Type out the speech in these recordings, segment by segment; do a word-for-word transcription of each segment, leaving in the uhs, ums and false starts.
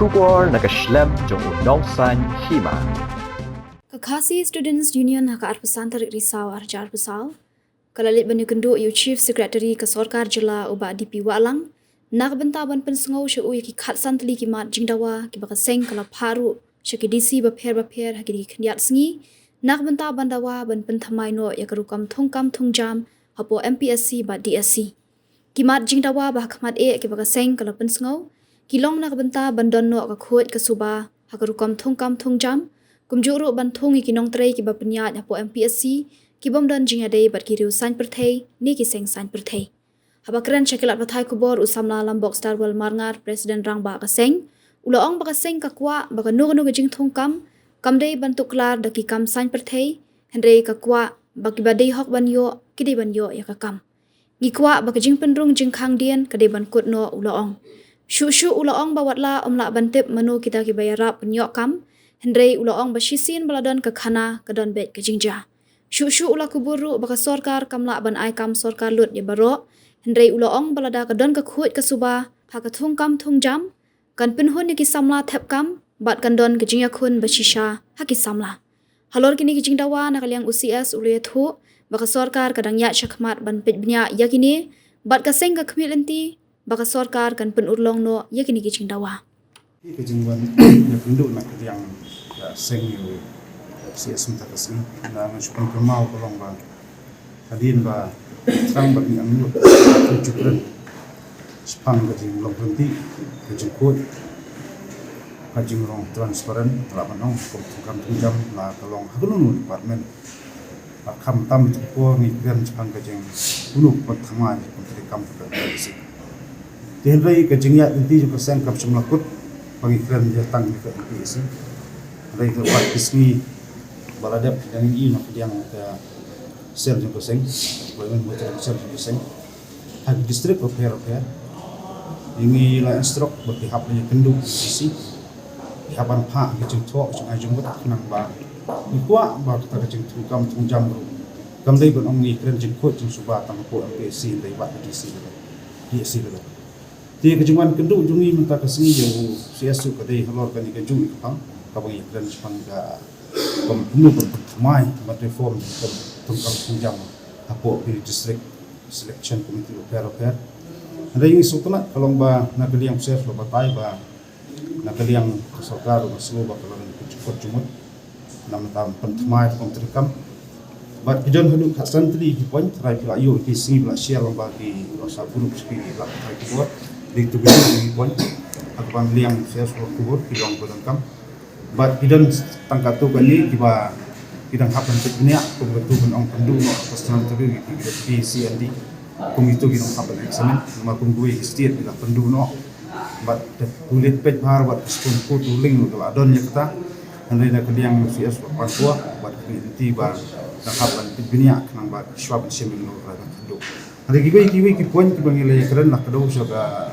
Khubor na ka shlem jong u nongsan hima. Ka Khasi Students Union ha ka arphew san tarik Risaw arhajar arphew saw ka la leit ban ïakynduh ïa u Chief Secretary ka Sorkar Jylla u Bah D P Wahlang na ka bynta ban pynsngew sha u ïa ki khatsan tylli ki mat jingdawa kiba ka seng ka la phah ruh sha ki D C bapher bapher ha kine ki khyndiat sngi na ka bynta ban dawa ban pynthymmai noh ïa ka rukom thungkam thungjam hapoh M P S C bad D S C. Ki mat jingdawa ba ha khmat eh kiba ka seng ka la pynsngew ki long na ka bynta ban don noh ka khuid ka suba ha ka rukom thungkam thungjam, kumjuh ruh ban thung ïa ki nongtrei kiba pynïaid hapoh M P S C ki bym don jingïadei bad ki riew saiñ pyrthei ne ki seng saiñ pyrthei. Haba kren sha ki lad pathai khubor u samla Lambok Starwell Marngar, President Rangbah ka seng, u la ong ba ka seng ka kwah ba kano kano ka jingthungkam kam dei ban tuklar da ki kam saiñ pyrthei, hynrei ka kwah ba kiba dei hok ban ïoh ki dei ban ïoh ïa ka kam. Ngi kwah ba ka jingpynrung jingkhang dien ka dei ban kut noh, u la ong. Shuh shuh u la ong ba watla ym lah ban tip mano kita kiba ïarap pynïoh kam, hynrei u la ong ba shisien ba la don ka khana ka don beit ka jingjia. Shuh shuh u la kubur ruh ba ka sorkar kam lah ban ai kam sorkar lut ïa baroh, hynrei u la ong ba lada ka don ka khuid ka suba ha ka thungkam thungjam, kan pynhun ïa ki samla thep kam bad kan don ka jingïakhun ba shisha ha ki samla. Halor kine ki jingdawa na ka liang u C S u la ïathuh ba ka sorkar ka dang ïaid shakhmat ban peit bniah ïa kine bad ka seng ka khmih lynti ba ka sorkar kan pynurlong noh ïa kine ki jingdawa. Ka jingwan ïakynduh na ka liang ka seng ïa u C S mynta ka sngi, nga shu pynkymaw ka long ba hadien ba thrang bad ngi angnud ka jingkren shaphang ka jinglong ryntih, ka jingkhuid, ka jinglong transparent, ka la ban ong kum thungkam thungjam la ka long ha kano kano department. Ba kham tam tu por ngi kren shaphang ka jing kano ka pynthymmai ka pyntreikam ka M P S C. Te hynrei ka jingïaid lynti jong ka seng kam shym la kut ba ngi kren ïa tang ïa ka M P S C. Hynrei ka ba ki sngi ba la dep, ngi ïohi na ka liang ka sel jong ka seng, employment monitoring cell jong ka seng, ha ki district bapher bapher, ngi la instruct ba ki hap ban ïakynduh ïa ki D C, ki hap ban phah ki jingthoh jingai jingmut khnang ba ngi kwah ba kata ka jingthungkam thungjam ruh kam dei ban ong ngi kren jingkhuid jingsuba tang hapoh M P S C, hynrei bad ka D C level, D S C level. Te ka jingwan kynduh jong ngi mynta ka sngi ïa u C S ruh ka dei halor kane kajuh ka phang kaba ngi kren shaphang ka, kum kumno ban pynthymmai ban reform ka thungkam thungjam hapoh ki district selection committee bapher bapher. Hynrei ngi sngewtynnat ka long ba na ka liang u C S la batai ba na ka liang ka sorkar ruh ka sngew ba ka la don ka jingkhuid jingmut na ka bynta ban pynthymmai ka pyntreikam. Bad ki don haduh khatsan tylli ki point, trai phi la ïoh ki sngi ba la share lang ba ki WhatsApp group sha ki lad pathai khubor. Dei tu ki point ha kaba na ka liang u C S ruh ka khubor ki long ba donkam. Bad ki don tang katto katne kiba ki dang hap ban peit bniah, kum katto ban ong pynduh noh personal interview ïa ki P C and D. Kum ito ki dang hap ban examine, namar kum kiwei ki state ki la pynduh noh. Bad da pule peit bha bad ka Supreme Court ruling ka la don ïa kata. Hynrei na ka liang C S bad pynkuh bad ki lynti ba dang hap ban peit bniah khnang ba shuwa ban shim ïa kano ka la dang kynduh. Hynrei kiwei kiwei ki point kiba ngi la ïakren la kdew sha ka,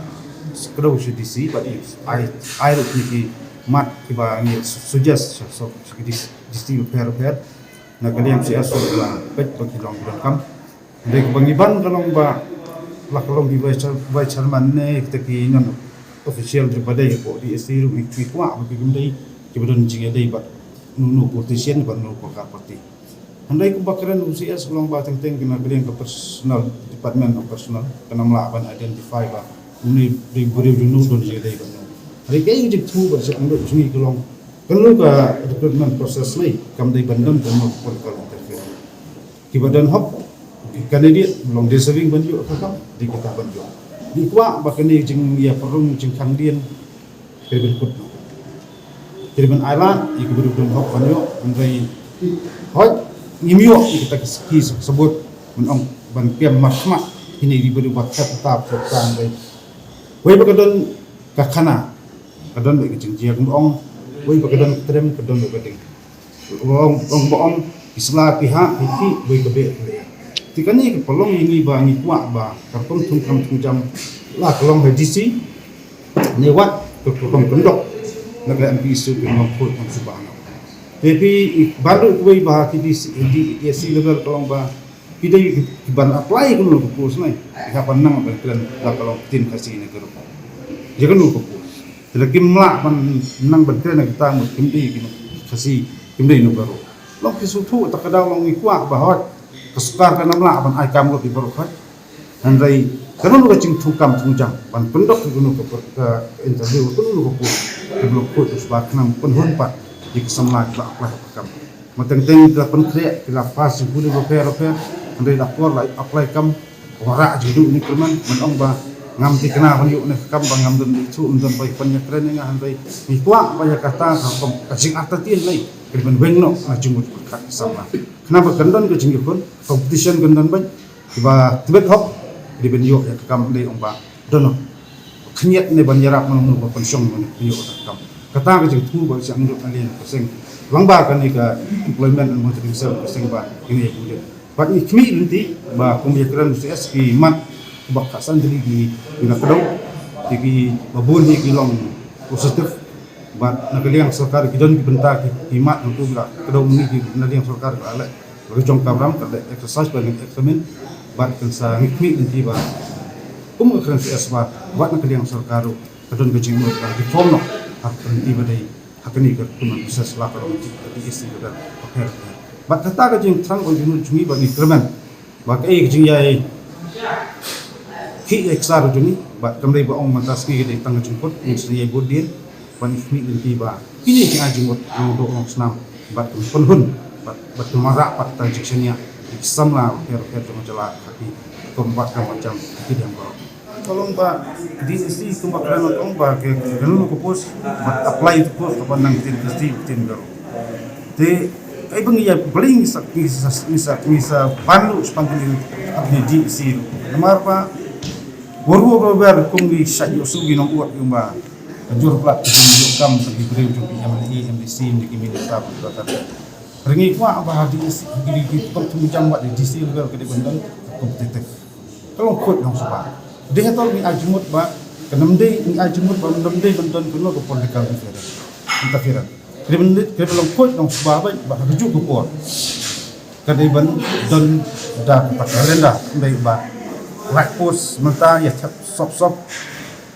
kdew sha D C bad ai, ai ruh ki mat kiba ngi suggest sha, sha, sha ki D C, D C bapher bapher. Na ka liang C S ruh la peit ba ki long ki donkam. Hynrei kaba ngi ban ka long ba la ka long ki vice chair-, vice chairman ne kita ki non official kiba dei hapoh D S C ruh ngi kwah ba ki kum dei kiba don jingïadei bad uno uno politician bad uno uno ka party. Hynrei kumba kren u C S ka long ba teng teng kane ka dei ka personal, department of personal, kane ym lah ban identify ba une dei briew jong uno don jingïadei bad uno. Hynrei kaei ka jingthoh ba sha ka jong ngi ka long kane ka recruitment process ne kam dei ban don kane ka political interference. Kiba don hok, ki candidate long deserving ban ïoh ka kam, dei kita ban ïoh. Ngi kwah ba kane jingïapyrshang jingkhang dien ka dei ban kut noh. Ka dei ban ai lad ïa kiba don hok ban ïoh, hynrei hooid ngim ïoh ïa kita ki sabut ban ong ban pynmih khmat kine kiba don ba tap tap tap tap. Wei ba ka don ka khana, ka don bad ka jingjia, kumba ong, wei ba ka don ka trem, ka don bad ka ding. Ong, ong ba ong ki sla ki ha ki ki, wei ka beh ka beh. Te kane ka pynlong ïa ngi ba ngi kwah ba ka rukom thungkam thungjam la ka long ha D C ne wat ka rukom kyndok na ka M P S C ka long khuid kam suba na. Te phi ban ruh kawei ba ha ki D C, D S C level ka long ba ki dei ki ban apply kano ka post ne, ki hap ban nang ban kren la ka long ktien Khasi ne ka rukom ïa kano ka post. Te lada kim lah ban nang ban kren ïa kata, mut kim dei ki nong Khasi, kim dei nong baroh. Long ki sngewthuh, ta ka daw long ngi kwah ba hooid ka sorkar kan ym lah ban ai kam lut ïa baroh hooid. Hynrei kano kano ka jingthungkam thungjam ban pyndok ïa kano ka, ka interview, kano kano ka post, ka long khuid shuwa khnang pynhun pat ïa ki samla kiba apply ha ka kam. Mynta teng teng ki la pynkhreh, ki la pass jingpule bapher bapher, hynrei da por la apply kam, wanrah jingduh jingkyrmen, ban ong ba ngam thikna ban ïoh ne ka kam, ba ngam don ithuh, ngam don ba pynïakren ïa nga, hynrei ngi kwah ba ïa kata ka rukom ka jingartatien lei ka dei ban weng noh na jingmut pyrkhat ki samla. Khnang ba kan don ka jingïakhun, competition kan don beit, kiba tbit hok, ki dei ban ïoh ïa ka kam, dei ong ba don khyndiat ne ban ïarap mano mano ba pynshong mano ïoh ïa ka kam. Kata ka jingthmu ba shu ïoh na liang ka seng. Lyngba kane ka employment and monitoring cell ka seng ba kine ïa ka. Bad ngi khmih lynti ba kum ïa kren C S ki mat ba ka san dri ki, ki la kdew, ki, kiba bun hi ki long positive. Bad na ka liang sorkar ki don ki bynta ki, ki mat hangtu ba la kdew, ngi ki na liang sorkar ka leh la ka jong ka kamram, ka leh exercise ba ngi examine. Bad kan sa ngi khmih lynti ba kum ka kren C S ba, bad na ka liang sorkar ruh ka don ka jingmut ba reform noh ha ka lynti ba dei ha kane ka recruitment process, la ka long ka D S C ka don ka pher pher. Bad kata ka jingthrang ka jingmut jong ngi ba ngi kyrmen ba kaei ka jingïai khih ïai ksar jong ngi, bad kam dei ba ong mynta sngi ka dei tang ka jingkut, ngi sngi ïai bud dien, bad ngi khmih lynti ba kine ki ai jingmut long doh long snam, bad kan pynhun, bad, bad kan wanrah pat tang jingshaniah ïa ki samla bapher bapher jong ka jylla ha ki rukom bad kam jam ha ki diang baroh. Ka long ba D S C kumba kren, ka long ba ka, ka kano ka post, bad apply to post kaba nang ktien Khasi, ktien baroh. Te kaei ba ngi ïa, balei ngi sa, ngi sa, ngi sa, ngi sa ban ruh shaphang kane ka D S C ruh. Namar ba baroh baroh kum ngi shait ïohsngew, ngi ong, ïoh ba ka jur plat ka jingïoh kam ka ki briew jong ki M L A, M D C, ki minister, ki doktor. Hynrei ngi kwah ba ha D S C, ki, ki, ki, ki, ki jam ba D S C level ka dei ban don competitive. Ka long khuid long suba. Dei hato ngi ai jingmut ba kan ym dei, ngi ai jingmut ba kan ym dei ban don kano ka political interference, interference. Ka dei ban, ka dei ban long khuid long suba ba, ba ha kajuh ka por ka dei ban don da kata ka calendar, ym dei ba right post mynta ïa thep sop sop,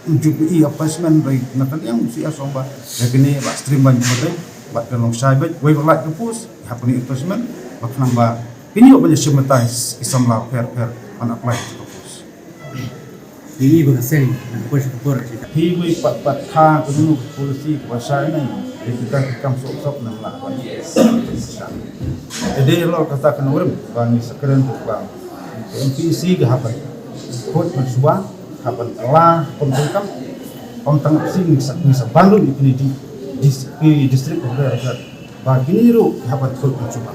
ym ju ïohi appointment, hynrei na ka liang C S ong ba ïa kine ba streamline ba dei, bad kan long shai beit, wei ba lait ka post hap kane appointment, ba khnang ba kin ïoh ban ïashim bynta ïa ki samla pher pher ban apply ïa ka post. Ïa ngi ba ka seng, na ka por sha ka por, shi ka. Phi wei pat pat kha kano ka policy kaba shai ne, ïa kita ki kam sop sop nang lah ban. Te dei halor kata ka nongrim ba ngi sa kren ruh ba ka M P E C ka hap ban khuid ban suba, hap ban kylla kum tang kam, kum tang psi ngi sa, ngi sa ban ruh ïa kine di, di, ki district of Rabat. Ba kine ruh ki hap ban khuid ban suba.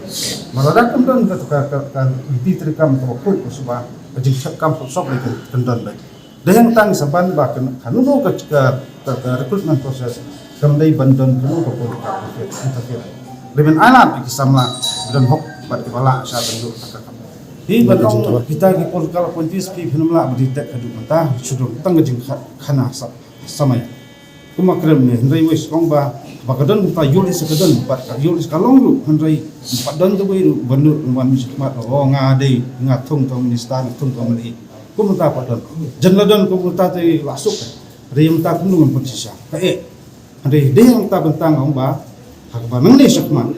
Ba lada kam don ka, ka, ka, ka lynti treikam kaba khuid ban suba, ka jingthep kam sop sop lei kan, kan don beit. Dei hangta ngi sa ban ba kan, kano ka, ka, ka, ka recruitment process kam dei ban don kano ka political interference. Dei ban ai lad ïa ki samla ba don hok bad kiba lah sha ban ïoh ka kam. Dei ban ong kita ki political appointees, phi, phin ym lah ban detect haduh mynta, shu don tang ka jingkhana sa, samai. Kumba kren ne, hynrei wei sa ong ba, ba ka don mynta ïoh lei sa ka don, bad ka ïoh lei sa ka long ruh, hynrei pat don te wei ruh ban wan mih shakhmat, oh, nga dei, nga thung tang minister, nga thung tang M L A. Kum mynta pat don. Jan la don kum mynta te la suk. Hynrei mynta kumno ngan pynshisha. Kaei. Hynrei dei hangta bynta nga ong ba ha kaba nangne shakhmat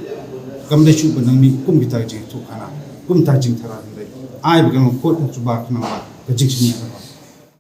kam dei shuh ban nang mih kum kita ki jingïathuhkhana, kum kita ki jingtharai, hynrei ai ba kan long khuid ban suba khnang ba ka jingshaniah kan wan.